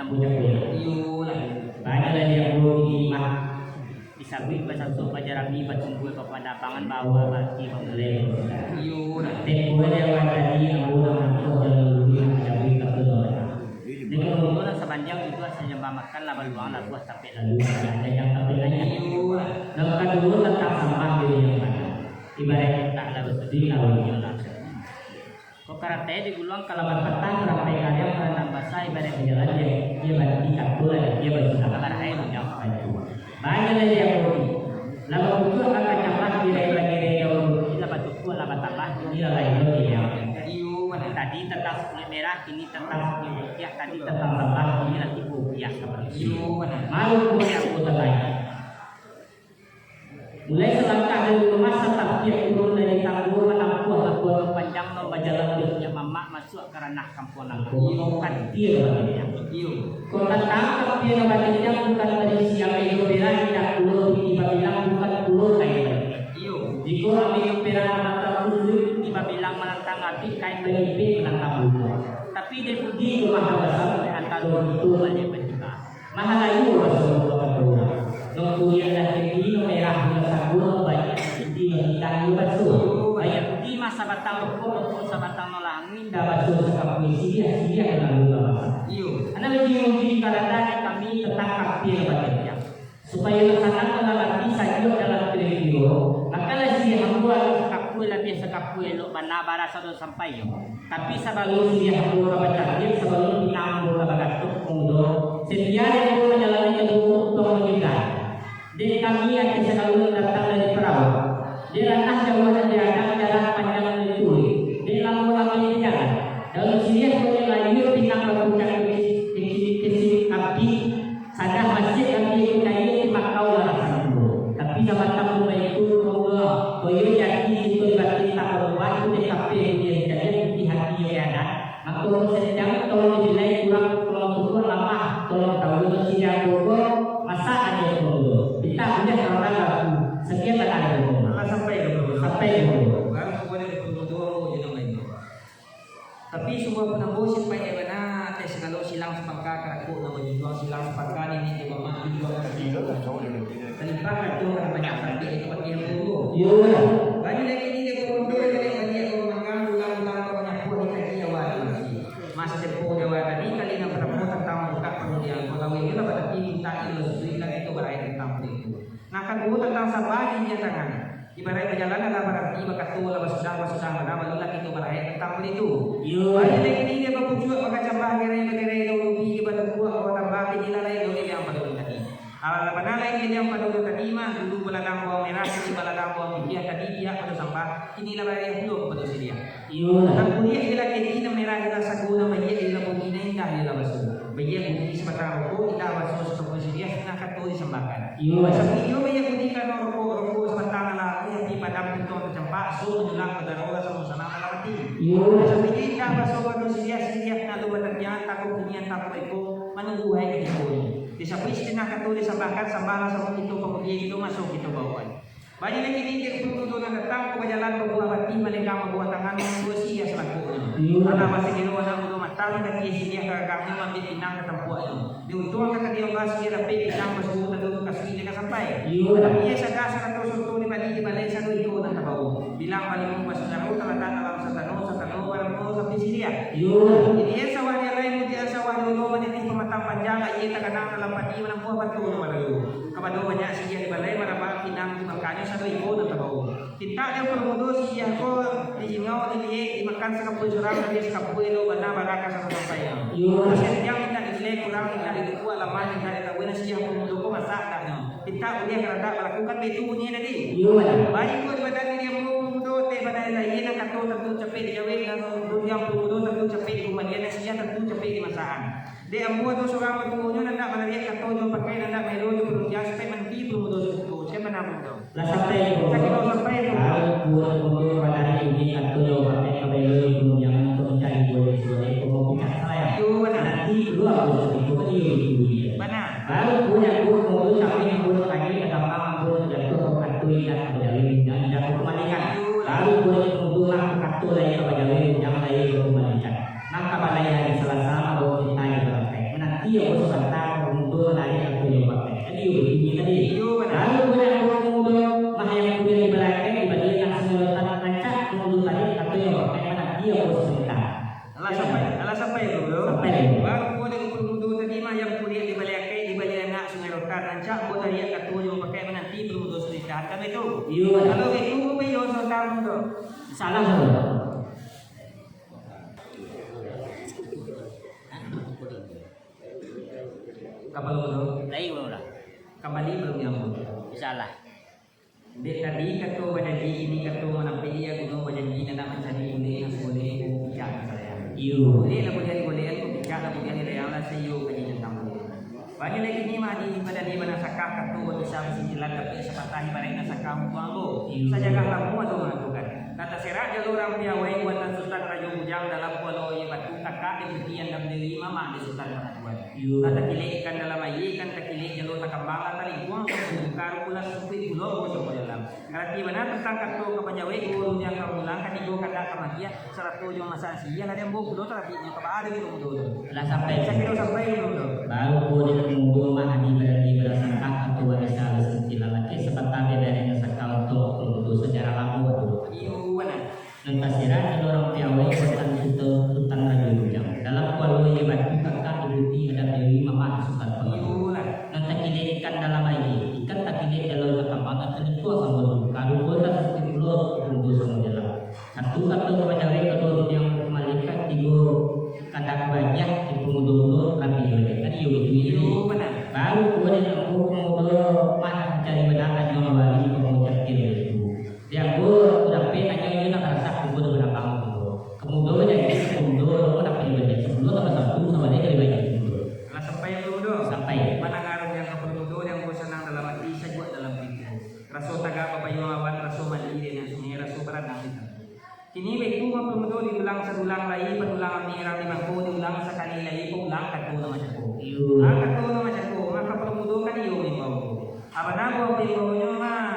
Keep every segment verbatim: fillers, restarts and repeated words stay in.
Ambo jago. Iyolah. Banyak lah di ambo di mah. Disabuik basasok bajarami, batumbuah bapanabangan, bawa bati bamulai. Iyolah. Tempo di awal tadi ambo lah manampuah jalan luruih, nak mancabuik ka pulau. Dengan umur lah sapanjang itu asa jambah makan lah baluang lah buah sampai lalu. Ada yang sampai nanya. Iyolah. Dalam kadulu tentang sambah diri yang mana. Ibarat tak lah basudi lah ulunyo lah. Kok karatai diguluang kalaban patah, rampai kaliang marandam basah, ibarat bajalan, dia, dia banti kato lah, dia basudah. Kabar hai, bujang. Banyak lah dia bodi. Lah bapucuak lah kacamah, dirai-bagirai daun bodi, lah batukuak lah batambah, inilah lain lagi dia. Iyo, mana tadi tentang kulit merah, kini tentang kulit putiah, tadi tentang sambah, kini lah tibo biak. Iyo, mana. Malu kulit aku terbaik. Mulai salangkah dari rumah, satapiak turun dari tanggo, manampuah labuah nan panjang, nan bajalan dari Siak Mamak masuak ka ranah kampuang Nangko. Iyo. Katia bagian. Iyo. Kok tantang katia nan batinjang, bukan barisi ameh jo perak, indak pulo pitih babilang, bukan pulo kain batik. Iyo. Jikok ameh jo perak nan batambah susuik, pitih babilang manantang abih, kain balipek manantang bungo. Tapi dek budi jo maha basa, antaro kito baliak batiba. Mahalayu baso bakato urang. Nan kuliah lah tinggi, nan merah lah sago, nan banyak nan tinggi, nan indah iyo baso. Banyak budi mah sabatang rokok, rokok sabatang nolah angin, indah baso sakapui siriah, siriah nan lalu babasa. Iyo. Anak uji-uji karanda dek kami tantang katia nan batinjang. Supayo nan sanang dalam ati, sajuak dalam kiro-kiro, makalah siriah ambo alun sakapui, labiah sakapui elok bana baraso sampai yo. Tapi sabalun siriah ambo ka bacabik, sabalun pinang ambo ka bagatok, Pamudo, satia dek ambo manjalani kaduo untuang manyigai. Dek kami ati sagalo nan datang dari Parawa. Dek ranah jauah nan diadang, jarak panjang nan dituruik. Dek lamo lami di jalan. Daun siriah konyol layua, pinang bapucang kecil, kecil, kecil, abih. Sadah masiak kami kayo di makau lah rasan ambo. Tapi sabatang rumah itu, Pamudo, koyo jati siko di batin tak babuah tu dek kape dunia jadian di hati yo anak. Mako, santiang tolong dibilai kurang, tolong tukuak lamah, tolong tahu siriah ambo ko masak aja Pamudo. Pitah buliah kawan aku, sakian lah ada Pamudo. Lah sampai ka Pamudo. Sampai ka Pamudo. Baru kawan dari Pamudo, ambo je nan lain. Tapi sungguah pun ambo sipaik bana, ateh sagalo silang sapangka, karakuk nan bajunjuang silang sapangka, niniak jo mamak junjuang kaki. Talipah kato ka banyak sampai itu pakai ambo. Iyo. Banyu lagi ni dia berundur, dia baliak ka manggang, ulang-ulang ka banyak buah di kaji awal lagi. Masa tempoh di awal tadi, kali nan partamo tantang mangukak parundiang, pagawai ni lah batati minta ilmu sesuai lah itu barakhir tantang itu. Nah, kaduo tantang sambah di dia tangan. Ibarat bajalan lah baranti, bakato lah basudah, basudah mano, barulah kito barakhir tantang itu. Iyo. Banyu lai kini dia bapucuak, bakacambah, gerai-bagerai, daun ubi, dia batumbuak, batambah, inilah lai daun yang baru tadi. Alah bana lai yang baru tadi mah, dulu baladang bawang merah, kini baladang bawang putiah, tadi biak pado sambah, kini lah barakhir pulo kapado siriah. Iyo. Nan kuliah ialah kini, nan merah ialah sago, nan baiak ialah bumi, nan indah ialah baso. Baiak bumi sabatang rokok, indah baso sakapui siriah, satangah kato disambahkan. Iyo. Sabuik juo baiak bumi karano rokok, rokok sabatang alah amuah, api padam, puntuang tacampak, aso manyulang, badaro, raso sanang dalam ati. Iyo. Sabuik juo indah baso kapado siriah, siriah nan alun batantiang, takuk kini, takuk iko, manunggu hari katikonyo. Disabuik satangah kato disambahkan, sambahlah samo kito pamudi, kito maso kito baokan. Banyu lai kini dek Pamudo nan datang, ko bajalan babuah batih, malenggang babuah tangan, mambusi hias langkoknyo. Iyo. Alah basagiro anak mudo matang, kaki siriah ka gagangnyo, maambiak pinang ka tampuaknyo. Diuntuang ka tadi Allah, siriah dapek, pinang basuo, tando ka kasui, ka sampai. Iyo. Tapi sadar sarato soto di padi, di balai sado iko nan tabao. Bilang balimo basudaro, talatak dalam satano, satano baramo sapi siriah. Iyo. Jadi sawah di alai, mudian sawah di ulo, manitih pamatang panjang, aia taganang dalam padi, manampuah batu nan balalu. Kapado banyak siriah di balai, marabak pinang di bangkanyo, sado iko nan tabao. Pintak jo Pamudo siriah ko diingau, diliek, dimakan sakapui surang, tapi sakapui lo bana baraka samo sampai. Iyo. Kasian tiang mintak digilai kurang, mintak ditukuak lamah, mintak ditahui, nan siriah Pamudo ko masak andaknyo. Pintak buliah karadak balakukan, baitu bunyi tadi. Iyo. Baik ko di badan diri ambo Pamudo, teh badan lain, nan kato tantu capek dijawek, nan rundiang Pamudo tantu capek dikumbalian, nan siriah tantu capek dimasakan. Dek ambo tu surang batuonyo, nan dak malariak kato jo pakai, nan dak maelo jo panunjang, supayo mananti Pamudo suko. Sia manang Pamudo? Lah sampai ko. Sakiro sampai ko. Baru buah Pamudo badari bunyi kato jo pakai, kabailo jo panunjang, untuk mancari buah di suai, ko mau picak salayang. Iyo, bana. Nanti dua buah itu, iyo itu bunyi. Bana. Baru buah Pamudo sampai Pamudo lagi, ka gampang Pamudo jatuah, ko kato indak kabajalan, indak, indak ko kembalikan. Iyo. Baru buah Pamudo lah kato lai kabajalan, indak lai ko kembalikan. Nan ka balai hari Salasa, ambo minta di balakang. Mananti ambo Iyo, pakai mananti ambo sabanta. Alah sampai, alah sampai tu, bro. Sampai. Baru ko dek Kepala Mudo tadi mah, yang kuliah di balai akai, di balai anak Sungai Rotan. Rancak ambo tariak kato jo pakai mananti Kepala Mudo sabanta. Kan baitu? Iyo. Kalau baitu, ambo pai yo sabanta tu. Salah tu. Kepala Mudo. Lai, Kepala Mudo. Kambali balun di ambo. Insyaallah. Dek tadi kato bajanji, kini kato manapek, iyo guno bajanji, nak mancari bulek, nak bulek, ko picak ka salayang. Iyo. Bulek lah buliah digolekan, ko picak lah buliah dilayang, lah saiyo kaji tantang bulek. Bagi lai kini mah adi badani banasakah, kato babisa basintilan, tapi sapatah ibaraik nasakah untuang ambo. Iyo. Sajarah lamo ado mangatokan, ka taserak jalur urang piawai, buatan Sutan Rajo Bujang, dalam kualo aia batu, takak di Bukik Andam Dewi, mamak di Sutan Panaduan. Iyo. Lah takilek ikan dalam aia, ikan takilek jalua takambang, lah talingkuang sumpu duka, ruko lah sumpuik pulo sumpu dalam. Arati bana tantang kato ka pajawek, duo rundiang ka bamulang, katigo kandak ka magiah, sarato jo mamasak nasi, iyo lah di ambo pulo tarabiknyo, ka baa dek Kepala Mudo tu. Lah sampai. Sakiro sampai Kepala Mudo. Baru ko dek Kepala Mudo mah adi barani barasangka, kato babisa basintilan, tapi sapatah ibaraik nasakah untuang Kepala Mudo, sajarah lamo tu. Iyo, bana. Nan taserak jalur urang piawai, buatan Sutan, Sutan Rajo Bujang. Dalam kualo aia batu, takak di Bukik Andam Dewi, mamak di Sutan Panaduan. Iyolah. Nan takilek ikan dalam aia, ikan takilek jalua takambang, lah talingkuang sumpu duka, ruko lah sumpuik pulo sumpu dalam. Satu kato ka pajawek, kaduo rundiang ka bamulang, katigo kandak ka magiah, di Kepala Mudo pulo tarabik ibaraik. Kan iyo baitu? Iyo, bana. Baru ko dek ambo Kepala Mudo mah mancari bana, tanyo mambali, ambo cari baitu. Di ambo tu dapek, tanyo inyo nan barasah, kubo tu barabang tu. Kepala Mudo jadi Kepala Mudo, ambo dapek dibagi sabulan, tambah satu, samo dek dibagi Kepala Mudo. Lah sampai Kepala Mudo? Sampai. Mandanga rundiang Kepala Mudo, di ambo sanang dalam ati, sajuak dalam pikiran. Raso tagak bapayuang awan, raso mandi di anak sungai, raso baranang di tanah. Kini baitu mah Kepala Mudo, diulang sadulang lai, padulang ami urang di bangko, diulang sakali lai, paulang kato nan macako. Iyo. Ah, kato nan macako, mah Kepala Mudo kan iyo maimbau. Apo nan ambo imbaunyo mah?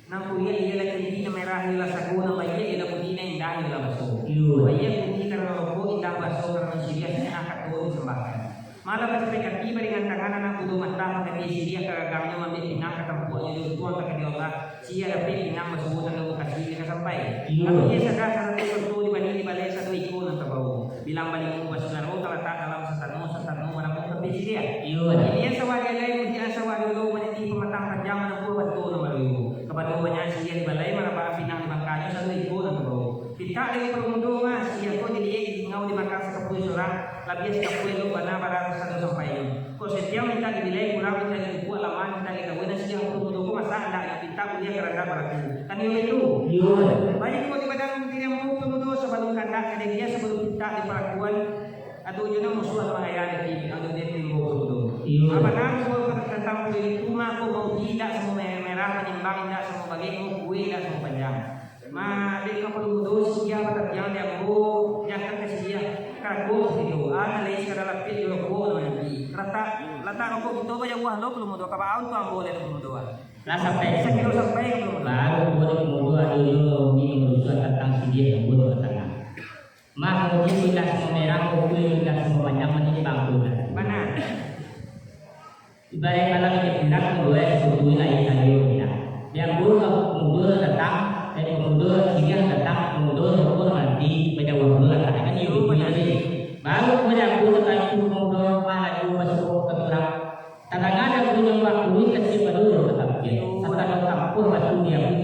Nan kuliah iyolah tinggi, nan merah iyolah sago, nan baiak iyolah putiah, nan indah iyolah baso. Iyo. Baiak bunyi karano rokok, indah baso karano siriah, nyo ah kato disambahkan. Malah bacapek kaki, baringan tangan, anak budo mantah, manggadia siriah ka gagangnyo, maambiak pinang ka tampuaknyo, diuntuang takdir Allah, siriah dapek, pinang basuo, tando bakasi ka sampai. Iyo. Tapi iyo sadar, sarato conto dibani dibalai, sado iko nan tabao. Bilang balimo basudaro, talatak dalam satano, satano manamuah tampek siriah. Iyo. Ilian sawah dialai, mudiak sawah diolo, maniti pamatang panjang, manampuah banto nan baruyo. Kapado banyak siriah dibalai, marabaan pinang di bangkanyo, sado iko nan tabao. Pintak dari Kepala Mudo mah, siriah ko diliek, ditingau, dimakan sakapua surang, labiah sakapua elok bana, bara sado sampainyo. Kok setiang mintak dibilai, kurang mintak ditukuak, lamah mintak dikawin, nan siriah Kepala Mudo ko masak andaknyo, pintak buliah karandak baraku. Kan iyo itu? Iyo. Baitu ko di badan diri ambo Kepala Mudo, sabalun kandak ka diagiah, sabalun pintak dipalakuan, ado juo nan musuah mangaya dek, ado dek ambo Kepala Mudo. Iyo. Apo nan ambo tantang kue itu mah, ko maudi indak samo merah, manimbang indak samo bagek, ko kue indak samo panjang. Ma, dek Kepala Mudo, siriah batapiang di ambo, jangan ka siriah, karago siriah, ah, nan lain sakadar lapik jo rokok nan mati. Latak, latak rokok kito bajauah lo, Kepala Mudo, ka baa untuang ambo dek Kepala Mudo, ah. Lah sampai. Sakiro sampai Kepala Mudo. Baru ko dek Kepala Mudo ado juo nan marusuah tantang siriah nan ambo batangah. Mah, ko indak samo merah, ko indak samo panjang, manimbang tu lah. Bana. Ibaraik balang inyo pinang, Kepala Mudo, eh, suatu lai kayo pinang. Di ambo ka Kepala Mudo datang, eh, Kepala Mudo siriah datang, Kepala Mudo rokok mati, bajauah pulo lah, kan iyo, iyo, bana. Baru ko di ambo datang itu Kepala Mudo, mah laju basuo ka urang. Tadanga bunyi ombak kuruih, kasiak badoro ka tapian. Satando kampuah batu di ambo,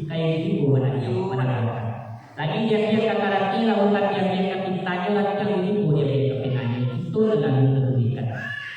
kayo di ambo, bana iyo, bana. Lagi diambiak ka tarati, lautan diambiak ka pintanyo, latiang di limbo diambiak ka penanyo, cinto nan lalu tadulikan.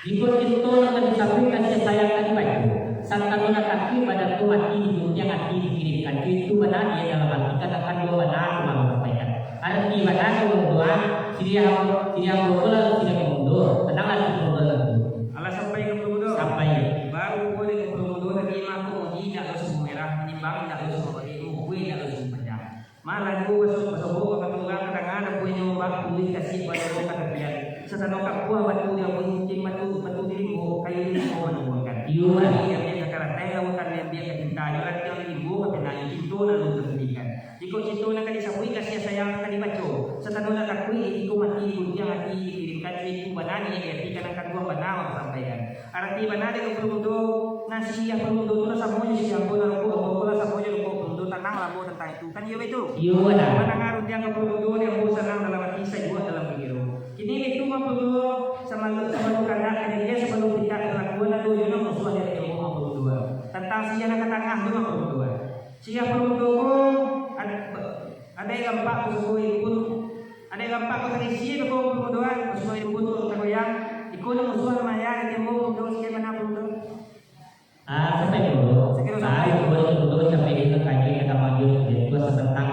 Jikok cinto nan ka disabuik, kasiah sayang ka dibaco, satando nan takuik badan tu mati di guntiang, ati dikirimkan. Itu bana di dalam ati, katakan duo bana tu mah sampaikan. Arati bana tu duo, siriah, siriah duo ko lalu siriah Kepala Mudo, tanang ati Kepala Mudo lalu. Alah sampai Kepala Mudo? Sampai. Baru ko dek Kepala Mudo tadi mah, ko maudi indak lo samo merah, manimbang indak lo samo bagek, ko kue indak lo samo panjang. Malah ko baso-, basobok ka urang, kadanga kuruih ombak kuruih, kasiak badoro ka tapian. Satando kampuah batu di ambo, batu, batu di limbo, kayo di limbo manumbuahkan. Iyo. Lagi diambiak ka karateh, lautan diambiak ka tintanyo, latiang di limbo ka penanyo, cinto nan lalu tadulikan. Jikok cinto nan ka disabuik, kasiah sayang nan ka dibaco, satando nan takuik, iko mati di guntiang, ati dikirimkan, itu bana niaik di ati, ka nan kanduang bana ambo sampaikan. Arati bana dek Kepala Mudo, nan siriah Kepala Mudo tu lah samo jo siriah ambo, nan rokok ambo ko lah samo jo rokok Kepala Mudo, tanang lah ambo tantang itu. Kan iyo baitu? Iyo, bana. Mandanga Iko pun, ado gampak ko tarisi ko, Pulumudo, ah, pasuo iko pun tagoyang. Iko nan musuah nan maya, nan timbul, Pulumudo, sakian bana, Pulumudo. Ah, sampai dulu. Sampai dulu. Baru buat itu dulu, sampai di tengah kaji, kata manggil, dia tua sementang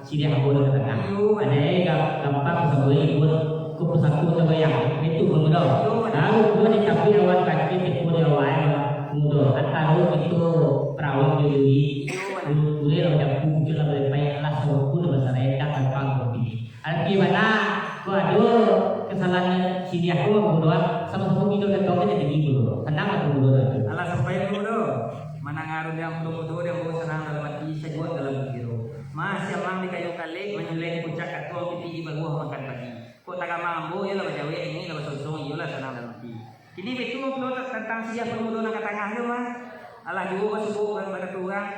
siriah buat ke tengah. Iyo. Ada eh, gam-, gampak sampai buat ko pusako tagoyang. Itu, Pulumudo. Iyo, benar. Baru buat di tapi awal kaji, tipu di awal, Pulumudo. Antaro itu perawang di Yui. Iyo, benar. Dulu, dulu, lah, udah pucuk, lah, berlepai, lah, sopun, lah, basarenda, gampang, kopi. Arti bana, ko ado kesalahan siriah ko, Pulumudo, ah, samo-samo kito datang ka jadi guru. Sanang lah, Pulumudo, tu. Alah, sampai, Pulumudo. Mandangar undiang Pulumudo, dek ambo sanang dalam ati, sajuak dalam pikiran. Masiang di kayu kalek, manyulai puncak katuang, pitih di baruah makan padi. Kok tagamang ambo, iyo lah bajawek, ini lah basonsong, iyo lah sanang dalam ati. Kini baitu, Pulumudo, tantang siriah Pulumudo nan ka tangah tu, mah. Alah juo basuo, ba-, bakato urang.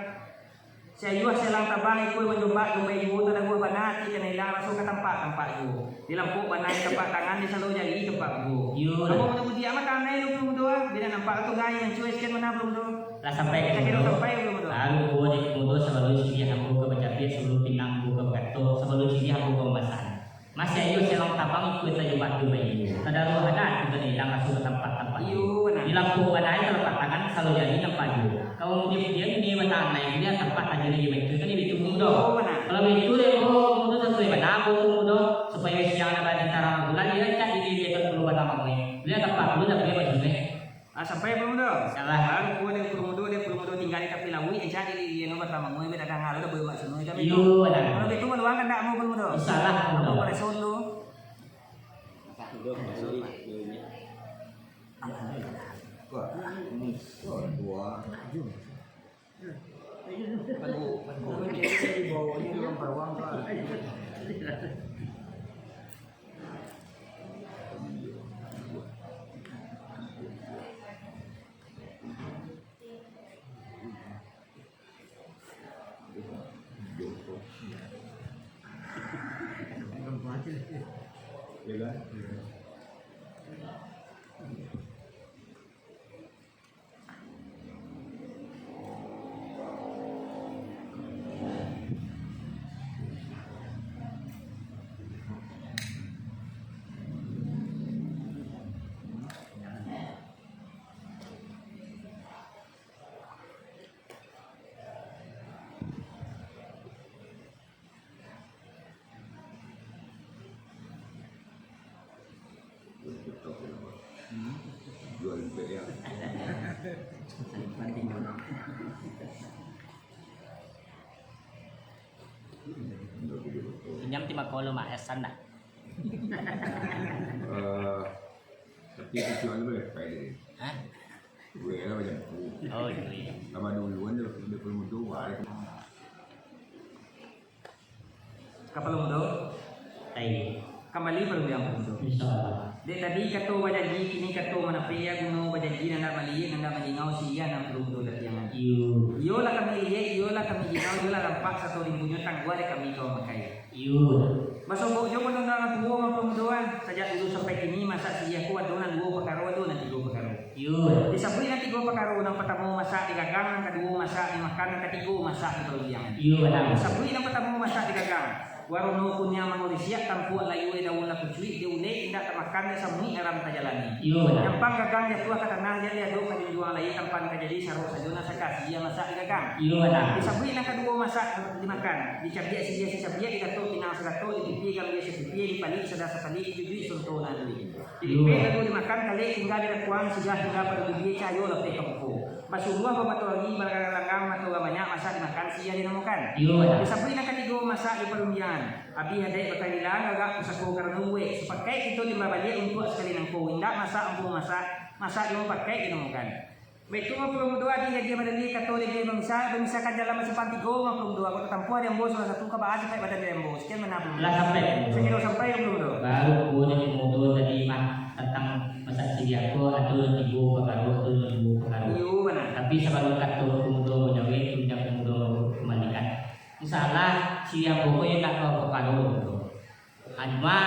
Siayuah sialang tabang, iko manjombak, jombai juo tadaguah bana, ati ka nailang raso ka tampak-tampak juo. Di lampok bana di tampak tangan, di salo jari tampak juo. Iyo. Ambo mano budiak mah tanai tu, Pulumudo, ah. Bila nampak tu gai, mancua sakian bana, Pulumudo. Lah sampai, Pulumudo. Sampai, Pulumudo. Baru buah di Pulumudo, sabalun siriah ambo ka bacapiak, sabalun pinang ambo ka bakato, sabalun siriah ambo ka mamasan. Masiang iyo sialang tabang, iko tajombak jombai juo. Tadaguah bana, ati ka nailang raso ka tampak-tampak juo. Iyo, bana. Di lampok bana, di tampak tangan, salo jari tampak juo. Kalau mudiak-mudiak, mudiak batang naiak, mudiak tampak tajun lagi baitu, kan baitu, Pulumudo. Oh, bana. Kalau baitu, dek ambo, Pulumudo, sasuai bana, Pulumudo, supayo siang nan badi tarang bulan, iyo, cak diliek-liek dulu batang mangoi. Mudiak tampak dulu, tapi baju, eh. Ah, sampai, Pulumudo? Salah. Baru buah dek Pulumudo, dek Pulumudo tingga di tapi lauik, cak diliek-liek dulu batang mangoi, beda danga lo, dah buek bak sunui, kan baitu. Iyo, bana. Kalau baitu, maluang kan ndak mau, Pulumudo? Salah, Pulumudo. Ambo pada sono. Pinjam ti mako lo, Mak, esan dah. Eh, tapi tujuan tu boleh pakai diri. Hah? Gue lah macam tu. Oh, iya. Sama dulu kan dia, dia perlu mutu, wah, dia kena. Ka Pulumudo? Ai. Kambali ka undiang Pulumudo. Insyaallah. Dek tadi kato bajanji, kini kato manapeh, guno bajanji nan dak maliek, nan dak maningau, siriah nan Pulumudo latiangan. Iyo. Iyo lah kami liek, iyo lah kami jingau, iyo lah nampak, sato rimpunyo tangguah dek kami ka mamakai. Iyo. Basobok jo pun nan tuo mah Pulumudo, ah. Sajak dulu sampai kini, masak siriah ko ado nan duo pakaro, ado nan tigo pakaro. Iyo. Disabuik nan tigo pakaro, nan patamo masak di gagang, nan kaduo masak dimakan, nan katigo masak di parundiangan. Iyo, bana. Disabuik nan patamo masak di gagang. Warono kuniang mangorisiak, tampuak layua daun lakucuik, diulek indak tamakan, disamuik aram tajalani. Iyo, bana. Nyampang gagang jatuah ka tanah, jan diadok ka junjuang lai, tampan ka jadi sarok sajo nan saka siriah masak di gagang. Iyo, bana. Disabuik nan kaduo masak dimakan, dicabiak siriah sacabiak, digatok pinang sagatok, dipipia gambia sapipia, dipalik sadah sapalik, dijujuik sonto nan ado. Iyo. Dipek lalu dimakan, kalek tingga di dakuang, siriah tingga pado bibia, cahayo lapeh ka muko. Basuluah bamatoari, balanggang-langgang, mato urang banyak, masak dimakan, siriah dinamokan. Iyo, bana. Disabuik nan katigo, masak di parundiangan. Abih adaik bakarilaan, gagak pusako karano buek. Sapakaik kito timbal baliak untuak sakali nangko. Indak masak ampun masak, masak jo mupakaik dinamokan. Baitu mah Pulumudo, adi jadi madali kato lebe bamisa, bamisakan jalan basimpang tigo mah Pulumudo. Kok tatampuah di ambo salah satu ka baa sipaik badan di ambo. Sakian bana Pulumudo. Lah sampai. Sakiro sampai Pulumudo. Baru ko dari Pulumudo tadi mah tantang masak siriah ko, ado nan tigo pakaro, ado nan duo pakaro. Iyo, bana. Tapi sabalun kato Pulumudo manjawek, tunjang Pulumudo kambalikan. Masalah siriah ko, ko indak ka pakaro tu. Cuma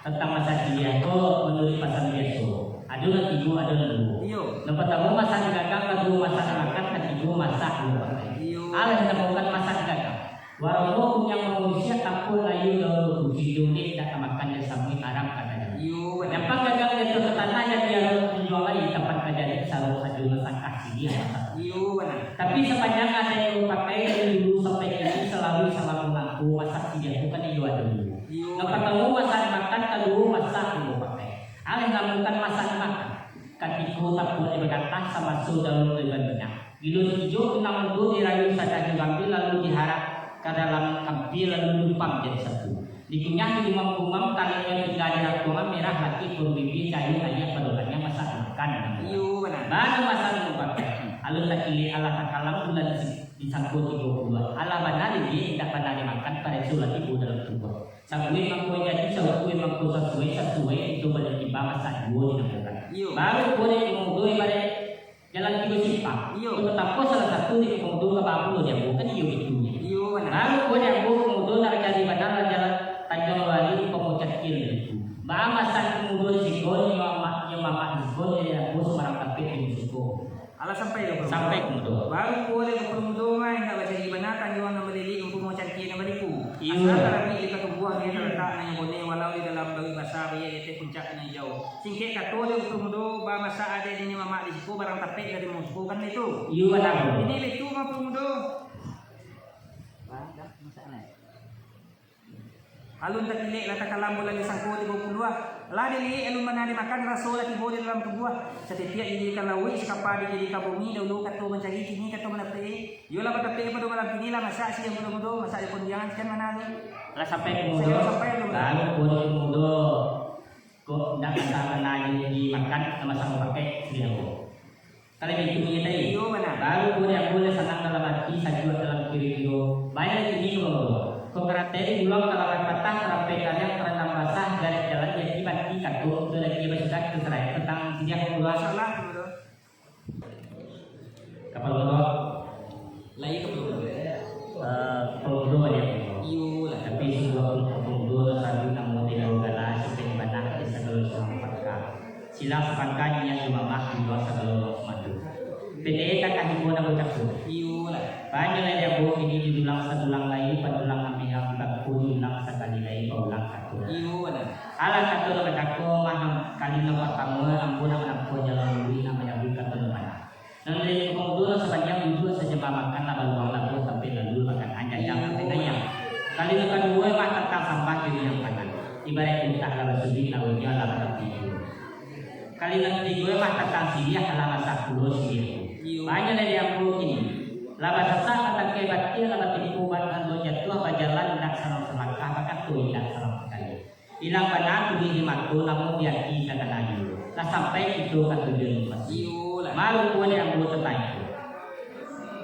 tantang masak siriah ko, manuruik pasan biaso. Ado nan tigo, ado nan duo. Iyo. Nan partamo masak di gagang, nan kaduo masak di makan, nan katigo masak di rumah. Iyo. Alah dinamokan masak di gagang. Warono kunyang manusia tampuah layu daun bakuci, joleh indak tamakan, jan samuik aram ka tanah. Iyo, bana. Nyampang gagang jatuah ka tanah, jan diarok manjua lai, tapan ka jaleh sarok sajo, masangkah siriah masak. Iyo, bana. Tapi sapanjang adaik nan bapakai dari dulu sampai kini, salalu salamo nangko, masak siriah tu kan iyo ado dulu. Iyo, bana. Nan partamo masak makan, kaduo masak nan bapakai. Aleh namukan masak makan. Katiko tapuak di bagatah, samaso daun riban banyak. Bilo tijo tunang mudo dirayu sadah jo gambia, lalu diharap ka dalam kampia, lalu lumpang jadi satu. Dikunyah digumam-gumam, talinyo tingga di rangkuangan, merah latih pun bibia, cayo naiak pado kaniang, masak makan. Iyo, bana. Baru masak lumpang. Alun takilek alah takalam, bulan di, disangko tigo puluah. Alah bana liliak, indak bana dimakan, pareso lah tibo dalam tubuah. Sabuik mangko jadi, saukua mangko sasuai, sasuai itu baliak timbang, masak juo dinangkokan. Iyo. Baru buliah pemudo ibarat jalan tigo simpang. Iyo. Kok tatampuah salah satu di pemudo ka babulo di ambo, kan iyo gitu nyo. Iyo, bana. Baru buliah ambo pemudo nak jadi bana lah jalan Tanjuang Bali, umpamo cangkia itu. Baa masak pemudo di siko, nyo mamak, nyo mamak di siko, nyo ambo sumarang tapek di siko. Alah sampai ka Pulau Mudo. Sampai ka Mudo. Baru pulo dek ka Pulau Mudo, mah, indak bacari bana, tanjuang nan balilih, umpamo cangkia nan baliku. Iyo. Asa tarabik di katumbuah, di talatak nan boneh, walau di dalam bawik basa, baiak di ateh puncak nan ijau. Singkek kato dek ka Pulau Mudo, bamasak adaik niniak mamak di siko, barang tapek dari musuh kan itu. Iyo, bana. Ini betul mah Pulau Mudo. Bah, dah, masak lah. Alun takilek lah takalam bulan disangko tigo puluah. Lah diliek alun bana dimakan, raso lah tibo di dalam tubuah. Satitiak dijadikan lauik, sakapa dijadikan bumi, dahulu kato mancari, kini kato mandapek. Iyo lah batapek pado malam kini, lah masak siriah Pulau Mudo, masak jo kondiang, sakian bana tu. Lah sampai Pulau Mudo. Sakian sampai Pulau Mudo. Baru buliah Pulau Mudo. Kok indak masak bana dimakan, masak bapakai siriah ko. Kalau itu nyo tadi. Iyo, bana. Baru buliah ambo lah sanang dalam ati, sajuak dalam kiro-kiro. Banyak kini ko. Kok karate di bulang, talamak patah, tarampai kaliang, tarandam basah, garek jalan jadi mati, kato untuak laki basudah, tasarahan tantang siriah ko. Salah, Pulau Mudo. Kapalo Mudo. Lai ka Pulau Mudo. Eh, Pulau Mudo aja. Iyo lah. Tapi sabuah Pulau Mudo, tapi namo dia gala, sampai di mana, di sagalo surang pangka. Silang sapangka niniak jo mamak, di lua sagalo urang sumando. Pendek takah ibo nan bacako. Iyo lah. Banyak lai di ambo kini, didulang sadulang lai, padulang ameh ang bangko, diulang sakali lai, paulang kato. Iyo lah. Alah kato nan bacako mah, kali nan partamo, ambo nak manampuah jalan luruih, nak manyabuik kato nan bana. Nan dari Pulau Mudo nan sapanjang duduak sajambah makan, lah baluang labuah sampai lalu makan anjajang sampai nayang. Kali nan kaduo mah tantang sambah jo nan pangan. Ibarat untak lah basuduik, lalunnyo lah batapi juo. Kali nan katigo mah tantang siriah, lah masak pulo siriah. Iyo. Banyak dari ambo kini. Lah basasak batangkai batia, lah batimpo batando jatuah, bajalan indak salang salangkah, bakato indak salang sakali. Ilang bana turuik di mato, namun di ati takana juo. Lah sampai kito ka tujuan pasti. Iyo lah. Marupo di ambo tantang itu.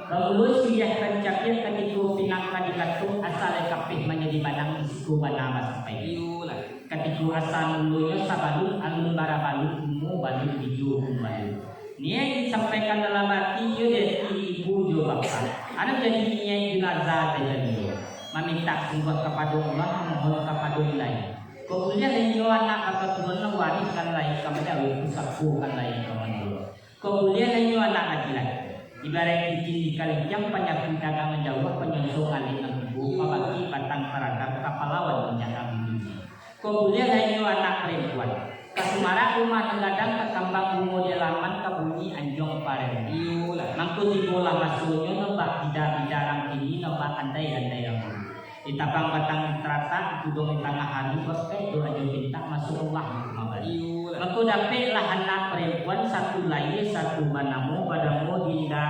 Bamulo siriah ka dicapiak, katiko pinang ka dikatuk, asa lai kapeh manjadi banang, di siko bana basampai. Iyo lah. Katiko asa mulonyo sabalun alun barabalun, kumo balun bijo kumbalun. Niaik disampaikan dalam ati, iyo di ati ibu jo bapak. Anak jadi niaik jenazah tajadi. Mamintak sungguah kapado Allah, mamohon kapado Ilahi. Kok buliah inyo anak bakaturunan, warihkan lai ka manjauah, pusako kan lai ka manjauah. Kok buliah inyo anak laki-laki, ibarat cincin di kalincang, panyapu dagang manjauah, panyonsong alek nan tibo, pabaki batang paragam, kapalawan manjaga bibinyo. Kok buliah lai nyo anak parampuan, ka sumarak rumah nan gadang, ka kambang bungo di alaman, ka bunyi anjuang pareli. Iyolah. Mangko tibolah masonyo, nan bak bida-bida rang kini, nan bak andai-andai rang dulu. Ditabang batang taratak, dituduang di tangah ari, bakaik doa jo pintak, masuak Allah mambari. Iyolah. Mangko dapeklah anak parampuan, satu lahia, satu banamo, banamo Dinda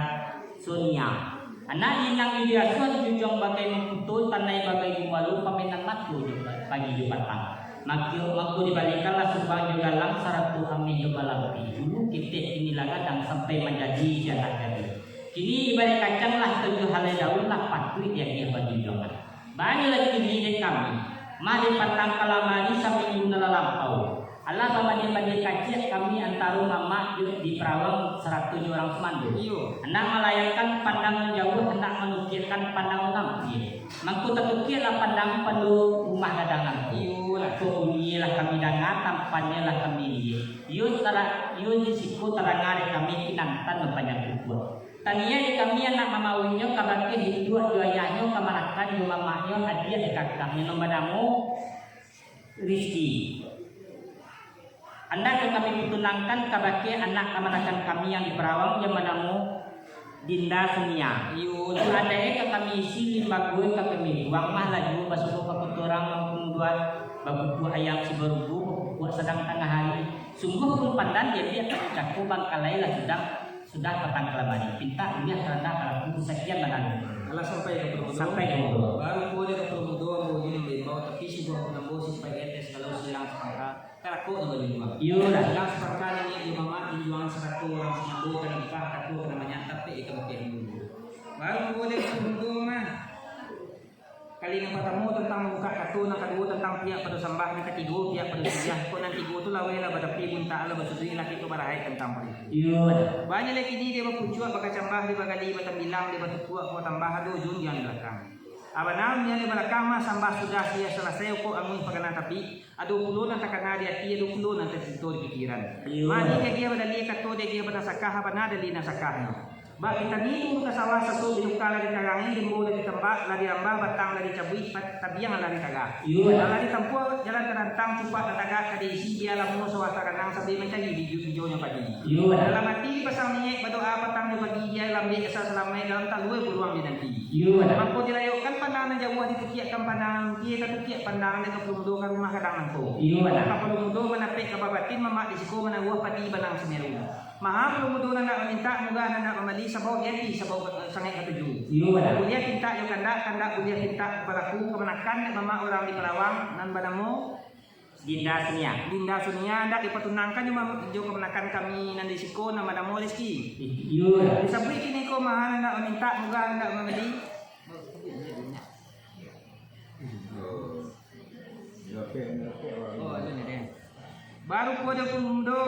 Sonia. Anak inang nan diasuah, dijunjuang bagai mangkuto, tanai bagai gumalo, pamainan mato jo pagi jo patang. Mako, mako dibalikanlah sumbang jo galang, sarato ameh jo balampi. Dulu ketek, kini lah gadang, sampai manjadi si anak gadih. Kini ibarat kacang lah tujuah halai daun, lah patuik diagiah bajunjuangan. Banyak lah kini dek kami. Mah dek patang kalamari, saminggu nan lah lampau. Alah bamandiang-mandiang kaciak kami antaro mamak jo di parawang sarato jo urang sumando. Iyo. Handak malayangkan pandang nan jauah, handak manukiakkan pandang nan ampia. Mangko tatukiaklah pandang pado rumah gadang nangko. Iyolah. Kok bunyi lah kami danga, tampannyo lah kami liek. Iyo tara-, iyo di siko tadanga dek kami kinantan nan panjang kukuak. Taniaik dek kami anak mamawihnyo kabake Hinduak jo ayahnyo, kamanakan jo mamaknyo, adiak dek kakangnyo nan banamo Rizki. Andak ka kami patunangkan kabake anak kamanakan kami yang di Parawang, yang banamo Dinda Sunia. Iyo, tu adaik ka kami isi, limbago ka kami buang, mah laju basuo ka kotorang mangkuduan, bakukuak ayam si barugu, bakukuak sadang tangah hari. Sungguah pun pandan jadi akan cako bangkalai lah sudah, sudah patang kalamari. Pintak buliah kahandak balaku, sakian bananti. Alah sampai ka Pulau Mudo. Sampai ka Pulau Mudo. Baru ko dek ka Pulau Mudo, ambo ulun maimbau, tapi sungguah pun ambo simpaik etes kalau silang sapangka. Karakok tu baru juang. Iyo lah. Lah, sapangka niniak jo mamak, junjuangan sarato urang sumando, ka nikah, kato ka namanya, tapi ika bakeh dulu. Baru ko dek ka Pulau Mudo mah. Kali nan partamo tantang mambukak kato, nan kaduo tantang pihak pado sambah, nan katigo pihak pado sujah. Kok nan tigo tu laweh lah batapi buntak lah basuduik lah kito barahaik tantang pado itu. Iyo. Banyak lai kini dia bapucuak, bakacambah, dia bagali, batambilang, dia batutuak, kok tambah ado ujung di balakang. Abana, di balakang mah sambah sudah sia salasai, kok anguih pakana tapi, ado pulo nan takana di ati, ado pulo nan tacinto di pikiran. Iyo. Mani dia agiah badalih kato, dia agiah banasakah, abana dalih nasakahnyo. Bak pitani turun ka sawah, sasok di luka lah dikarangin, limbo lah ditambak, lah dirambah, batang lah dicabuik, pat-, tabiang lah ditagah. Iyo. Lah ditampuah jalan tarantang, cupak lah tagak ka diisi, bia lamo sawah taranang, sambil mancari biju-bijunyo padi. Iyo. Dalam ati dipasang niyek, badoa patang jo pagi, bia lambek asa salamaik, dalam talua buluang dinanti. Iyo. Mangko dilayokkan pandang nan jauah, ditukiakkan pandang nan tinggi, tatukiak pandang dek ka Pulau Mudo ka rumah gadang nangko. Iyo. Ka Pulau Mudo manapek ka babatin, mamak di siko manaruah padi banang Sumeru. Maha Pulau Mudo nan dak mamintak, murah nan dak mambali, sabab di ati, sabab sangaik katuju. Iyo, dah. Buliah pintak jo kandak, kandak buliah pintak balaku, kamanakan dek mamak urang di Parawang, nan banamo Dinda Sunia. Dinda Sunia, ndak dipatunangkan jo mam-, jo kamanakan kami nan di siko, nan banamo Rizki. Iyo, dah. Disabuik kini ko maha nan dak mamintak, murah nan dak mambali. Baru ko dek Pulau Mudo,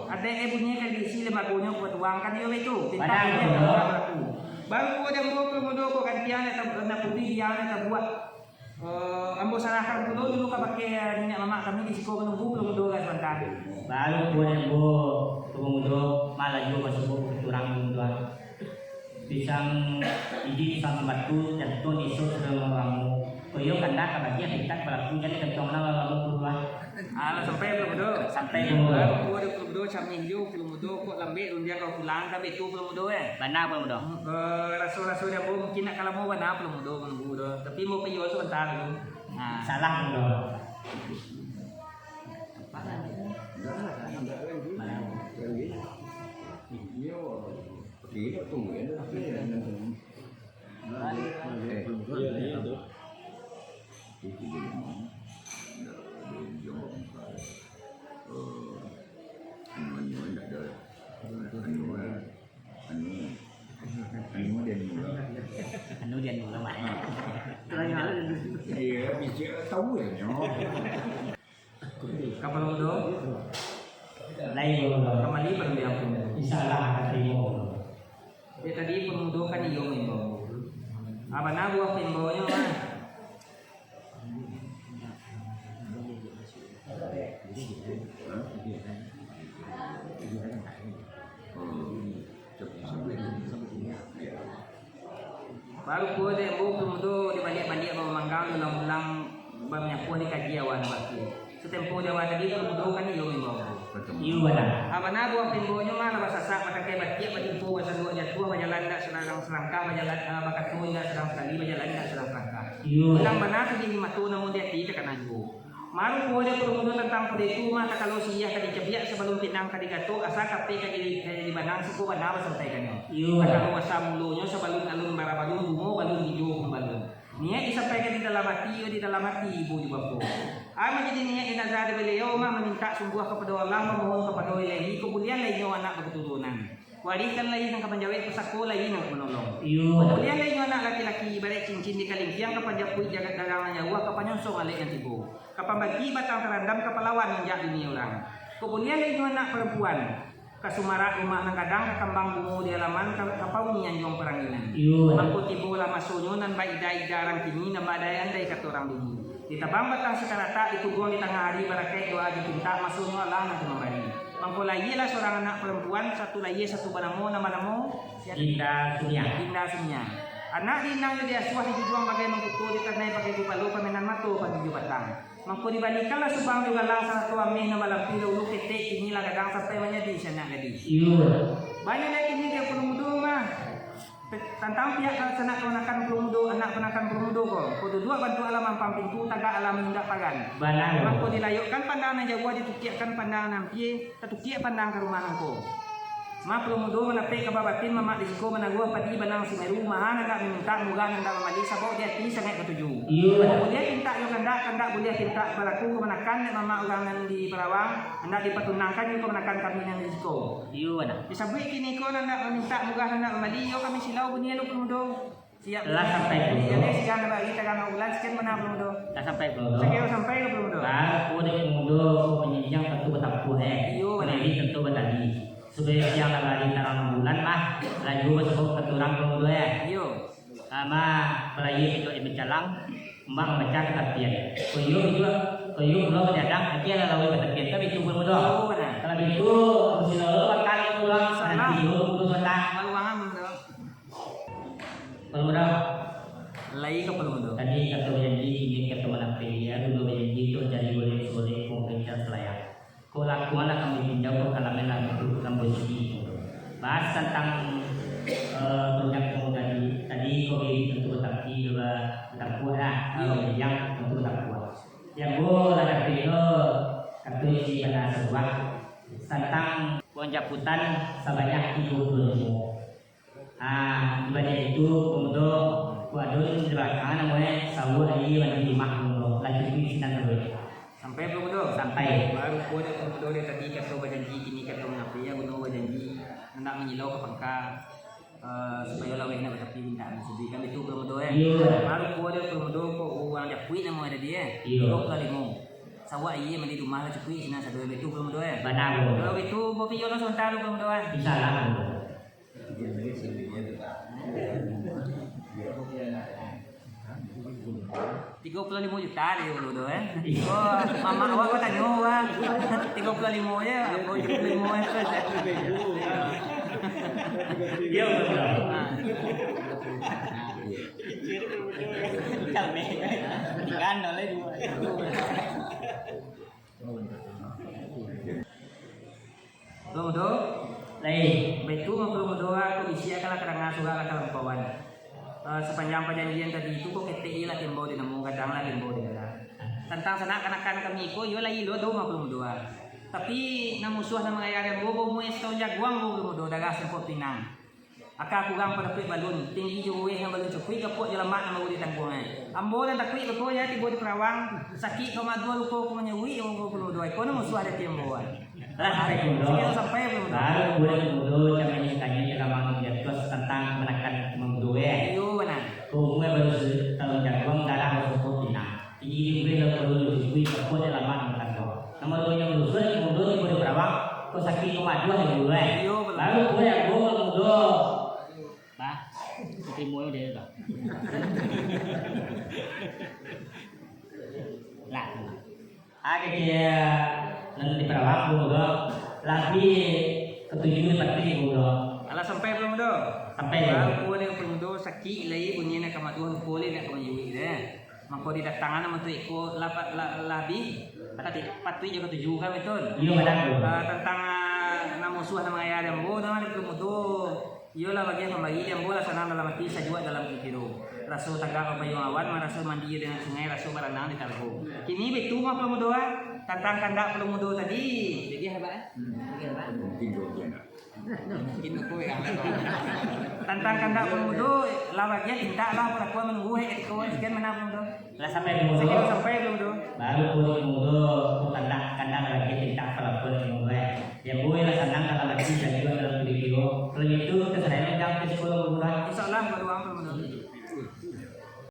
adaik e bunyi ka diisi limbagonyo, ka tuang kan iyo baitu. Pintak. Baru ko dek ambo Pulau Mudo, kok gantian nak, nak putih, diang nak buat. Eh, ambo sarahkan pulo dulu kabake niniak mamak kami di siko, manunggu Pulau Mudo ka sabanta. Baru ko dek ambo Pulau Mudo, malah juo basuo ka urang Pulau Mudo. Pisang, iji pisang sambatu, jantuang iso sudah lamo-lamo. Koyo kandak ka bagian pintak balaku, jadi jantuang lah lamo-lamo. Alah, sampai Pulau Mudo? Sampai Pulau Mudo. Baru ko dek Pulau Mudo, camih jo Pulau Mudo, kok lambek rundiang kau pulang, sampai tu Pulau Mudo, eh? Bana Pulau Mudo. Hmm, eh, raso-raso di ambo mungkin nak ka lamo bana Pulau Mudo, manunggu do. Tapi ambo payo sabanta dulu. Nah. Salah Pulau Mudo. Anu, anu, anu dia mula. Anu dia mula, Mak. Iya, bisa tahu ya, nyo. Ka Pulau Mudo? Lain Pulau Mudo. Kambali pado Pulau Mudo. Insya Allah akan tarimo. Dek tadi Pulau Mudo kan iyo maimbau. Apo bana buah paimbaunyo, Mak? Baru ko dek ambo Pulau Mudo dibaliak-baliak bamanggang, diulang-ulang, bamanyapuah dikaji awak nan batua. Satempo di awak tadi Pulau Mudo kan iyo maimbau. Iyo, bana. Apo bana buah paimbaunyo mah lah basasak, batakai batiak, batimpo, basanduak jatuah, bajalan indak sadang salangkah, bajalan, ah, bakato indak sadang sakali, bajalan indak sadang salangkah. Iyo. Ilang bana tu di mato, namun di ati takana juo. Baru ko dek Pulau Mudo tantang pado itu mah, takalo siriah ka dicabiak, sabalun pinang ka digatok, asa kapeh ka di, ka dibanang, siko bana basampaikannyo. Iyo. Takalo asa mulonyo, sabalun alun bara balun, bungo balun, ijo pun balun. Niaik disampaikan di dalam ati, iyo di dalam ati, ibu jo bapo. A manjadi niaik di nazar di baliau mah, mamintak sungguah kapado Allah, mamohon kapado Ilahi, kok buliah lai nyo anak bakaturunan. Warihkan lai nan ka manjawek, pusako lai nan ka manolong. Iyo. Kok buliah lai nyo anak laki-laki, ibaraik cincin di kalingkiang, ka panjapuik jagat dagang nan jauah, ka panyonsong alek nan tibo, ka pambagi batang tarandam, ka palawan injak dunia urang. Kok buliah lai nyo anak parampuan, ka sumarak rumah nan gadang, ka kambang bungo di alaman, ka, ka pauni anjuang paranginan. Iyo. Mangko tibolah masonyo nan baida-ida rang kini, nan baandai-andai kato rang dulu. Ditabang batang sikaratak, dituguang di tangah ari, barakaik doa jo pintak, masonyo Allah nan ka mambari. Mangko lahialah surang anak parampuan, satu lahia satu banamo, nan banamo Dinda Sunia. Dinda Sunia. Anak di inang yo diasuah, dijujuang bagai mangkuto, ditanai bagai gubalo, pamenan mato patujuah batang. Mangko dibalikanlah subang jo galang, sarato ameh nan balampiah dahulu ketek, kini lah gadang sampai manjadi si anak gadih. Iyo. Banyak lai kini dek Pulo Mudo mah. Pe-, tantang pihak sanak kamanakan Pulo Mudo, anak kamanakan Pulo Mudo ko. Ko duduak bantuak alah mampang pintu, tagak alah maindak pagan. Bana. Mangko dilayokkan pandang nan jauah, ditukiakkan pandang nan ampia, tatukiak pandang ka rumah nangko. Mah Pulo Mudo mandapek kaba batin, mamak di siko manaruah padi banang Sumeru, maha nan dak mamintak, murah nan dak mambali, sabab di ati sangaik katuju. Iyo. Buliah pintak jo kandak, kandak buliah pintak balaku, kamanakan dek mamak urang nan di Parawang, handak dipatunangkan jo kamanakan kami nan di siko. Iyo, bana. Disabuik kiniko nan dak mamintak, murah nan dak mambali, iyo kami silau bunyi lu Pulo Mudo. Siap. Lah sampai, Pulo Mudo. Jadi, sigang dah bagi, tagang bulan, sekian bana Pulo Mudo. Lah sampai, Pulo Mudo. Sakian sampai ka Pulo Mudo. Baru ko dek Pulo Mudo, ko manyanyiang tantu batampuah, eh. Iyo, bana. Ko dek tantu batali. Sudah siang lah bagi tarang bulan lah, laju basabab katurang Pulo Mudo, eh. Iyo. Ama baraia kito di Mancalang, kumbang mamacah ka tapian. Koyo juo, koyo pulo ka diadang, agiah lah laweh ka tapian, kan itu Pulo Mudo. Oh, bana. Kalau itu, musti lalu bakal pulang, nanti dulu putus batang. Malu bangang, Pulo Mudo. Pulo Mudo. Lai ka Pulo Mudo. Tadi kato bajanji, kini kato manapeh, ya, dulu bajanji tu jadi boleh-boleh pembincang selayang. Ko lakuanlah kami tinjau, ko kalamen lah untuk kami sigi. Bahas tantang, eh, produk kamu tadi, tadi ko bibik tantu batapi, ba-, batampuah lah. Iyo. Kalau yang tantu batampuah. Yang bo lah tapi lo, kato isi bana sabuah. Tantang uang japutan sabanyak tigo puluah limo. Ah, ibadah itu, Pulo Mudo, Pulo Adun di balakang, namonyo, sawah aia mandi rumah, Pulo Mudo, lah cukuik sinan tu. Sampai, Pulo Mudo? Sampai. Baru ko dek Pulo Mudo dek tadi kato bajanji, kini kato manapeh, ya, guno bajanji, handak manyilau ka pangka, eh, supayo laweh nak batapi mintak, sudah kan itu, Pulo Mudo, ya? Iyo. Baru ko dek Pulo Mudo, ko urang japuik namonyo tadi, ya? Iyo. Tigo puluah limo. Sawah aia mandi rumah lah cukuik sinan sado, itu, Pulo Mudo, ya? Bana, Pulo Mudo. Kalau gitu, bapiyolah sabanta, Pulo Mudo, ya? Insyaallah, Pulo Mudo. Tigo puluah limo juta dek Pulo Mudo, eh. Oh, mamak awak ko tanyo, wah. Tigo puluah limo je, apo tigo puluah limo je. Yo, betul. Ah. Kami. Tiga nol, eh, dua. Pulo Mudo? Lai. Baitu mah Pulo Mudo, aku bisi akan lah kadanga surang lah kalampauan. Eh, sapanjang pajanjian tadi tu, ko ketek iyo lah timbau di namo, gadang lah timbau di gadang. Tantang sanak kanakan kami ko, iyo lah ilo do mah Pulo Mudo. Tapi, nan musuah nan mangayari ambo, baumua satahun jaguang ko Pulo Mudo, darah sarupo pinang. Aka kurang padakuik balun, tinggi jo ruweh nan balun cakuik, gapuak jo lamak nan baru ditangguang, eh. Ambo nan takuik beko, ya, tibo di Parawang, sakik ka maduah, luko ka manyauik, ambo Pulo Mudo, iko nan musuah di ati ambo, eh. Lah, sampai Pulo Mudo. Sakik sampai Pulo Mudo. Baru bulan Pulo Mudo, kami ni tanyo jo Kamang di atas tantang manakan Pulo Mudo, eh. Iyo, bana. Ko umua baru satahun jaguang, darah baru sarupo pinang. Tinggi ruweh nan balun cakuik, gapuak jo lamak nan batangguang. Nan baru nyo barusuak, Pulo Mudo tibo di Parawang, ko sakik ka maduah, eh, Pulo Mudo, eh. Iyo, betul. Baru bulan Pulo Mudo. Bah, tarimo yo dek, bah. Lah. Ah, kecek nan di Parawang, Pulo Mudo. Lah, tapi katuju di Pati, Pulo Mudo. Alah, sampai Pulo Mudo? Sampai. Baru ko dek Pulo Mudo, sakik lai bunyi nak ka maduah, luko lai nak ka manyauik deh. Mangko didatangan mah tu iko, lah, pa-, lah, lah bi, patuik, patuik jo katuju kan, betul? Iyo, bana tu. Ah, tantang, ah, nan musuah nan mangayari ambo, nan di Pulo Mudo. Iyolah bagian pambagi, ambo lah sanang dalam ati, sajuak dalam pikiro. Raso tagak bapayuang awan, maraso mandi dengan sungai, raso baranang di tarago. Kini baitu mah Pulo Mudo, ah. Tantang kandak Pulo Mudo tadi. Jadi, hebat, eh? Hmm. Jadi, hebat. Mungkin dua bulan, ah. Mungkin aku yang ada. Tantang kandak Pulo Mudo, lah bagian pintak lah, palakuan manunggu, eh, katiko, sekian bana Pulo Mudo. Lah sampai Pulo Mudo. Sakiro sampai Pulo Mudo. Baru Pulo Mudo, ko kandak, kandak lagi pintak palakuan Pulo Mudo, eh. Yo, ambo lah sanang dalam ati, sajuak dalam pikiro. Kalau itu, kasarahan urang ka sikolah Pulo Mudo. Insyaallah, baru urang Pulo Mudo.